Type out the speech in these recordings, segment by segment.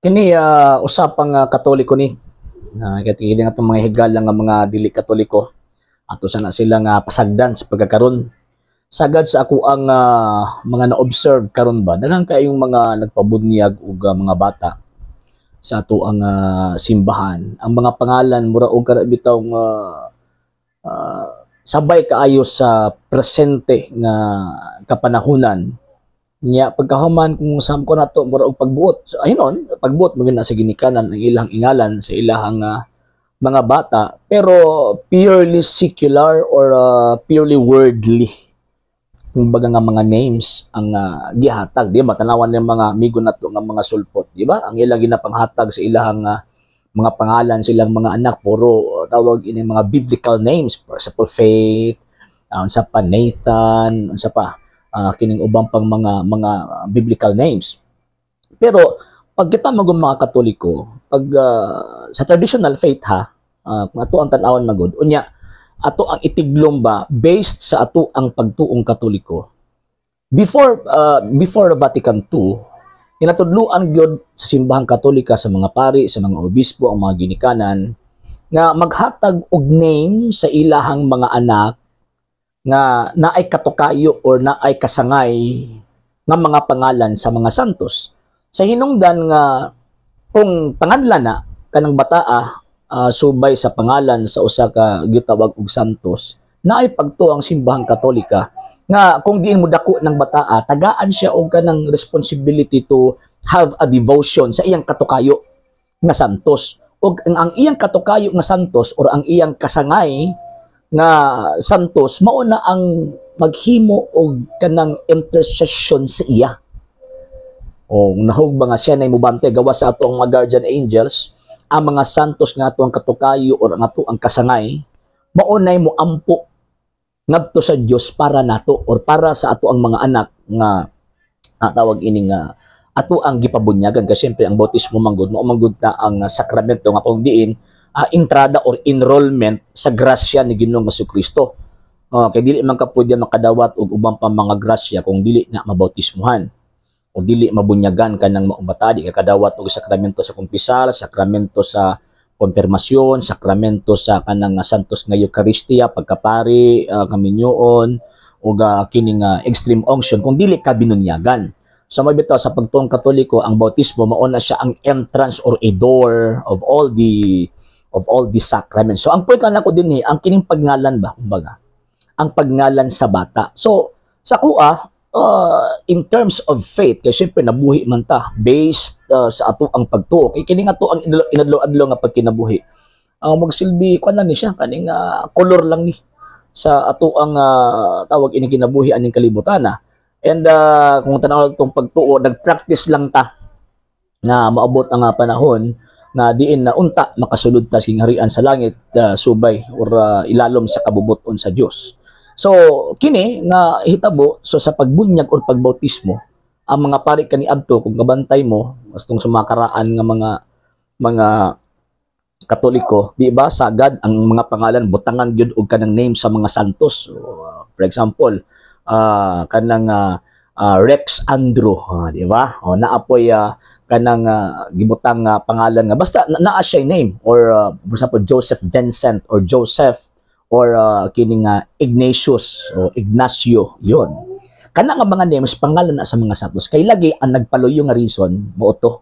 Kini usapang Katoliko ni. Kay kini nga atong mga higala nga mga dili Katoliko. Ato sana sila nga pasagdan sa pagkakaron. Sagad sa ako ang mga na-observe karon ba, daghan kayong mga nagpabunyag og mga bata sa ato ang simbahan. Ang mga pangalan mura og kana bitaw nga sabay kaayo sa presente nga kapanahunan. Nya pagkahuman, kung sa ko nato mura og pagbuot. So ayun, pagbuot mo na sa ginikanan ang ilang ingalan sa ilahang mga bata, pero purely secular or purely worldly kumbaga nga mga names ang gihatag, di ba? Tanawan ng mga amigo nato nga mga sulpot, di ba? Ang ilang ginapanghatag sa ilahang mga pangalan silang mga anak, puro tawag ini mga biblical names, for example Faith, unsa pa, Nathan, unsa pa, kining ubang pang mga biblical names. Pero pag kita magong mga Katoliko, pag sa traditional faith ha, kung ato ang tan-awan magod, unya ato ang itiglom ba based sa ato ang pagtuong Katoliko. Before Vatican II, inatudluan gyud sa Simbahang Katolika sa mga pari, sa mga obispo, ang mga ginikanan nga maghatag og name sa ilahang mga anak nga naay katukayo or naay kasangay nga mga pangalan sa mga santos. Sa hinungdan nga kung panganlan na kanang bataa subay sa pangalan sa usa ka gitawag og santos, naay pagtuo ang Simbahang Katolika nga kung diin mo dako ng bataa, tagaan siya og kanang responsibility to have a devotion sa iyang katukayo nga santos. Og ang iyang katukayo nga santos or ang iyang kasangay nga santos mao na ang maghimo og kanang intercession sa iya. O nahog ba nga siya na mubantay gawas sa ato ang mga guardian angels, ang mga santos nga ato ang katukayo or ang ato ang kasangay, mao nay mo ampo ngadto sa Dios para nato or para sa ato ang mga anak nga tawag ini nga ato ang gipabunyagan, kasi siyempre ang bautismo manggod mao manggod na ang sakramento nga kung diin entrada or enrollment sa grasya ni Ginoong Kristo. Kay dili man ka pwede makadawat og ubang pa mga grasya kung dili na mabautismuhan o dili mabunyagan ka ng maong bata. Di ka kadawat og sakramento sa kumpisal, sakramento sa konfirmasyon, sakramento sa kanang santos nga Eucharistia, pagkapari, kaminyoon, o kining extreme unction kung dili ka binunyagan. So mao bitaw sa pagtuong Katoliko, ang bautismo mao na siya ang entrance or a door of all the sacraments. So ang point lang nako din eh, ang kining pagngalan ba, kumbaga, ang pagngalan sa bata. So sa kuha, in terms of faith, kay syempre nabuhi man ta based sa ato ang pagtuo. Kay kini nga to ang inadlaw-adlaw nga pagkinabuhi. Ang magsilbi kuan lang ni siya, kaning color lang ni sa ato ang tawag ini kinabuhi aning kalibutan na. And kung tanaw itong pagtuo, nag-practice lang ta na maabot ang panahon na diin na unta makasulod ta sa harian sa langit subay or ilalom sa kabubuton sa Dios. So kini nga hitabo, so sa pagbunyag or pagbautismo, ang mga pari kaniadto, kung kabantay mo bastong sumakaraan nga mga Katoliko, di ba, sagad ang mga pangalan butangan gyud og kanang name sa mga santos. So, for example, kanang Rex Andrew, di ba? O naapoy kanang gibutang pangalan nga basta naa siya name or for example Joseph Vincent or Joseph or kining Ignatius o Ignacio, yon. Kana nga mga names, pangalan na sa mga santos. Kay lagi ang nagpaluyo nga reason mao to.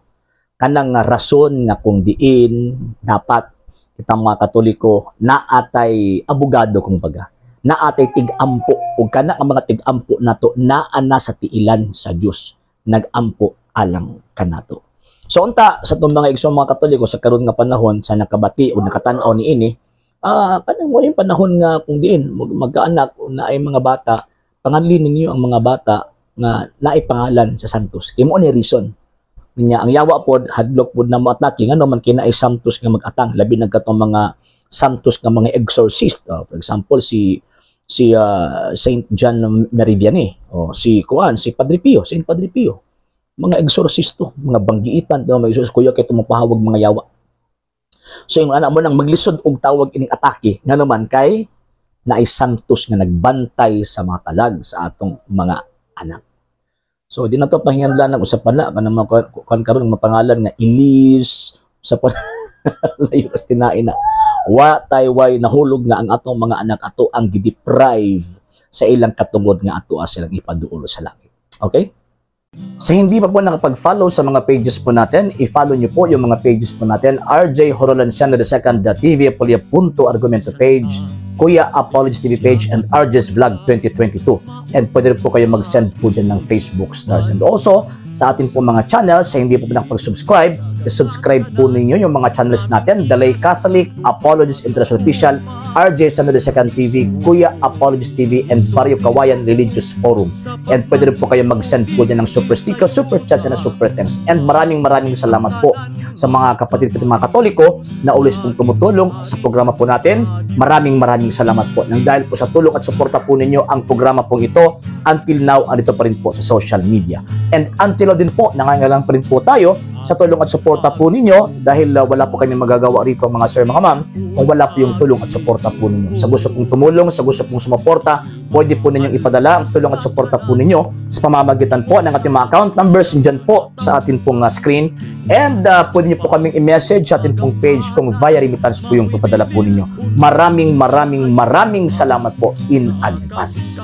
Kanang nga rason nga kung diin dapat kitang mga Katoliko naatay abogado, kung baga naatay tig-ampo, ug kana ang mga tig-ampo nato naa na sa tiilan sa Dios, nag-ampo alang kanato. So unta sa itong mga igsoon mga Katoliko sa karon nga panahon sa nakabati o nakatan-aw niini, kanang mo yung panahon nga kung diin magkaanak o naay mga bata, panganli ninyo ang mga bata nga naay pangalan sa santos. Kay mo ni reason niya ang yawa pod, hadlok pod na moatake ngano man kina ay santos nga mag-atang, labi na katong mga santos nga mga exorcist. For example, si Saint John Marie Vianney o si kuan, si Padre Pio, Saint Padre Pio, mga exorcisto, mga banggiitan, no, mga exorcist kuya kay tumupahawag mga yawa. So yung anak mo nang maglisod og tawag ining atake, ngano man kay naay santos nga nagbantay sa mga kalag sa atong mga anak. So di na to panghinganlan ng usapan na kanang mga kan karon mga pangalan nga Elise sa pa layo kas tinai na wa tay way nahulog nga ang atong mga anak ato ang gideprive sa ilang katungod nga ato silang ipaduolo sa langit. Okay? Sa hindi pa po nakapag-follow sa mga pages po natin, i-follow nyo po yung mga pages po natin: RJ Horolanciano II, TV Apolia Punto Argumento page, Kuya Apologies TV page, and RJ's Vlog 2022. And pwede rin po kayo mag-send po dyan ng Facebook stars. And also, sa atin po mga channels, sa hindi po nakapag-subscribe, i-subscribe po ninyo yung mga channels natin: The Lay Catholic, Apologies International Official, RJ Sano II TV, Kuya Apologies TV, and Barrio Kawayan Religious Forum. And pwede rin po kayo mag-send po dyan ng super sticker, super chats, and super thanks. And maraming maraming salamat po sa mga kapatid ko, mga Katoliko na always pong tumutulong sa programa po natin. Maraming maraming salamat po. Nang dahil po sa tulong at suporta po ninyo, ang programa pong ito until now andito pa rin po sa social media. And until now din po, nangangailangan pa rin po tayo sa tulong at suporta po ninyo dahil wala po kami magagawa rito, mga sir, mga ma'am, kung wala po yung tulong at suporta po ninyo. Sa gusto pong tumulong, sa gusto pong sumuporta, pwede po ninyong ipadala ang tulong at suporta po ninyo sa pamamagitan po ng ating mga account numbers dyan po sa atin pong screen. And pwede niyo po kaming i-message sa atin pong page kung via remittance po yung papadala po ninyo. Maraming maraming maraming salamat po in advance.